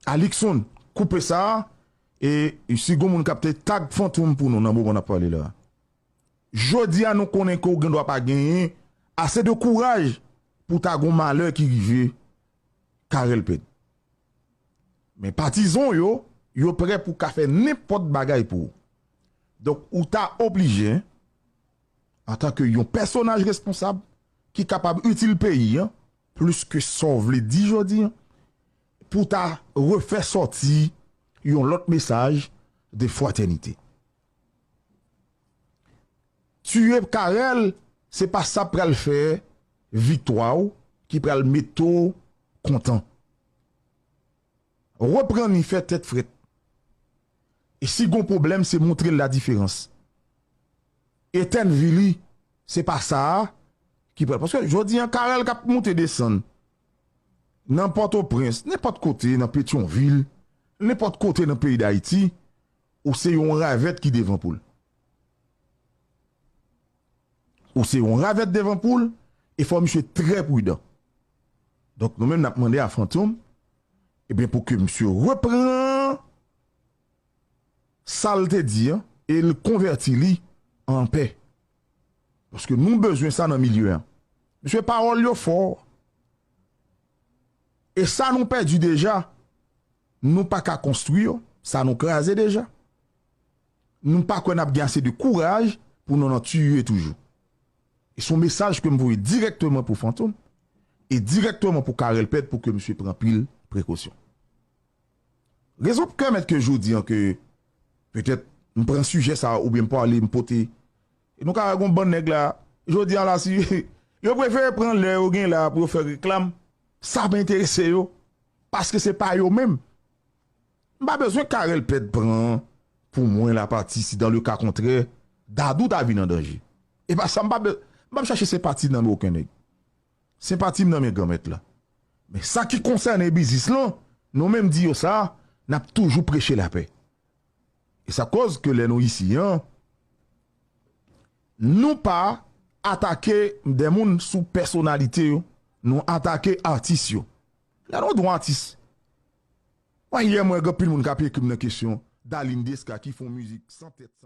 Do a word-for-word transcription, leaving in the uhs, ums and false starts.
Alikson, koupe sa a, e si gon moun k ap te tag Fantom pou nou nan moman n ap pale la. Jodi a, nou konnen ke w gen dwa pa genyen ase de kouraj pou ta gon malè ki rive Carel Pèd. Men patizan w yo, yo prè pou ka fè nenpòt bagay pou ou. Donk, ou ta oblije, antanke yon pèsonaj responsab ki kapab itil peyi a, plis ke sa w vle di jodi a, pou ta refè sòti yon lòt mesaj de fratènite. Tiye Carel, se pa sa pral fè viktwa w ki pral mete w kontan. Reprann li, fè tèt frèt. E si gon pwoblèm, se montre l ladiferans. Etèn vi li, se pa sa a ki pral. Paske jodi a, Carel k ap monte desann nan Pòtoprens, nenpòt kote, nan Petyonvil, nenpòt kote nan peyi Dayiti, ou se yon ravèt ki devan poul. Ou se yon ravèt devan poul, e fò misye trè pridan. Donk, nou menm, n ap mande a Fantom, ebyen, pou ke misye repran sa l te di an, e l konvèti li an pè. Paske nou bezwen sa nan milye a. Mesye, pawòl yo fò. E sa nou pèdi deja, nou pa ka konstwi yo, sa nou kraze deja. Nou pa kwè n ap gen ase de kouraj pou nou nan tiye toujou. E se yon mesaj ke m voye dirèkteman pou Fantom e dirèkteman pou Carel Pèd pou ke misye pran pil prekosyon. Rezon k pèmèt ke jodi an ke petèt m pran sijè sa a oubyen m pale, m pote. E nou ka wè gon bann nèg la, jodi an la, si yo prefere pran lè yo gen la pou yo fè reklam, sa pa enterese yo, paske se pa yo menm. M pa bezwen Carel Pèd pran pou mwen la pati si dans le cas contraire, Dadou ta vin an danje. E pa sa, m pa be-, m p ap chache senpati nan men okenn nèg. Senpati m nan men Granmèt la. Men sa ki konsène biznis lan, nou menm di yo sa, n ap toujou preche lapè. E sa koz ke lè nou isi an, nou pa atake de moun sou pèsonalite yo, nou atake atis yo. Lè nou di yon atis, mwen yè m wè gen anpil moun k ap ekri m nan kesyon Darline Desca ki fè yon mizik san tèt, san